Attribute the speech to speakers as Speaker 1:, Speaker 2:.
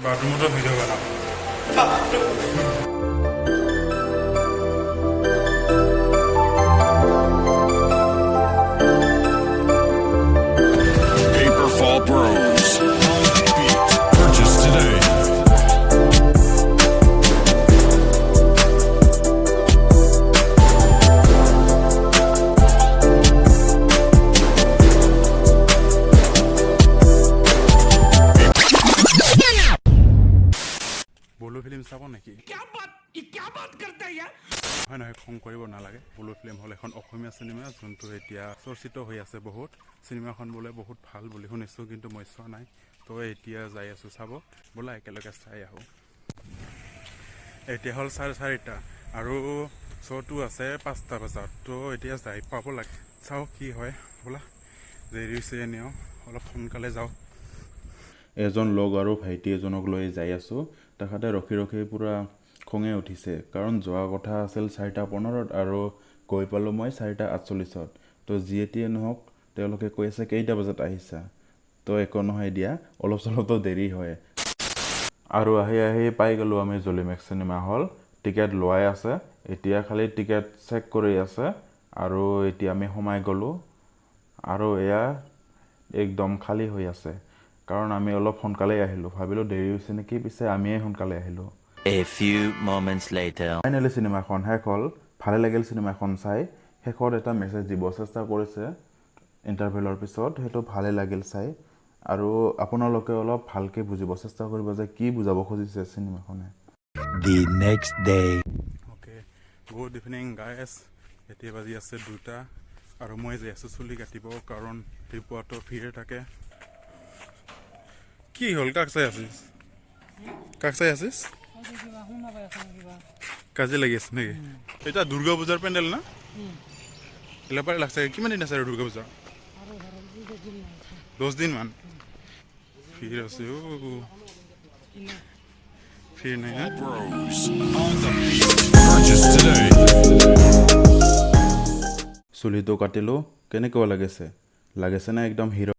Speaker 1: বাথৰুমতো video' বনাম।
Speaker 2: Paperfall Bros. On the beat. Purchase today.
Speaker 1: বলো film চাব নেকি? হয়, নহয়, খং কৰিব নালাগে। বলো ফিল্ম হ'ল এখন অসমীয়া চিনেমা, যোনটো এতিয়া চৰ্চিত হৈ আছে বহুত। চিনেমাখন বোলে বহুত ভাল বুলি শুনিছোঁ, কিন্তু মই চোৱা নাই। তো এতিয়া যাই আছোঁ চাব। ব'লা, একেলগে চাই আহোঁ। এতিয়া হ'ল 4:30 আৰু শ্ব'টো আছে 5টা বজাত। তো এতিয়া যাই পাব লাগে, চাওঁ কি হয়। ব'লা, দেৰি হৈছে এনেও, অলপ সোনকালে যাওঁ।
Speaker 3: এজন লগ আৰু ভাইটি এজনক লৈ যাই আছোঁ। তেখেতে ৰখি ৰখি পূৰা খঙে উঠিছে, কাৰণ যোৱা কথা আছিল 4টা 15ত আৰু গৈ পালোঁ মই 4টা 48ত। তো যিয়েটিয়ে নহওক, তেওঁলোকে কৈ আছে, "কেইটা বজাত আহিছা?" তো একো নহয় দিয়া, অলপ চলপতো দেৰি হয়। আৰু আহি আহি পাই গ'লোঁ আমি জলিমেক্স চিনেমা হল। টিকেট লোৱাই আছে, এতিয়া খালি টিকেট চেক কৰি আছে আৰু এতিয়া আমি সোমাই গ'লোঁ। আৰু এয়া একদম খালী হৈ আছে, কাৰণ আমি অলপ সোনকালেই আহিলোঁ। ভাবিলোঁ দেৰি হৈছে নেকি, পিছে আমিয়ে সোনকালে আহিলোঁ।
Speaker 4: A few moments later.
Speaker 3: Finally চিনেমাখন শেষ হ'ল। ভালে লাগিল চিনেমাখন চাই। শেষত এটা মেছেজ দিব চেষ্টা কৰিছে ইণ্টাৰভেলৰ পিছত, সেইটো ভালে লাগিল চাই। আৰু আপোনালোকে অলপ ভালকৈ বুজিব চেষ্টা কৰিব যে কি বুজাব খুজিছে চিনেমাখনে।
Speaker 4: The next day.
Speaker 1: Okay, good evening, guys. এতিয়া বাজি আছে 2টা আৰু মই যাই আছোঁ চুলি কাটিব, কাৰণ ৰাতিপুৱাটো ভিৰ থাকে। কি হ'ল? কাক চাই আছিস? কাক চাই আছিস? কাজিয়া লাগি আছে নেকি? এতিয়া দুৰ্গা পূজাৰ পেণ্ডেল না এইবিলাক লাগছে। কিমান দিন আছে আৰু দুৰ্গা পূজা? 10 দিনমান। ভিৰ আছে অ', ভিৰ নাই না?
Speaker 2: Bros. On the beat. Purchase today.
Speaker 3: চুলিটো কাটিলোঁ, কেনেকুৱা লাগিছে? লাগিছেনে একদম হিৰ'?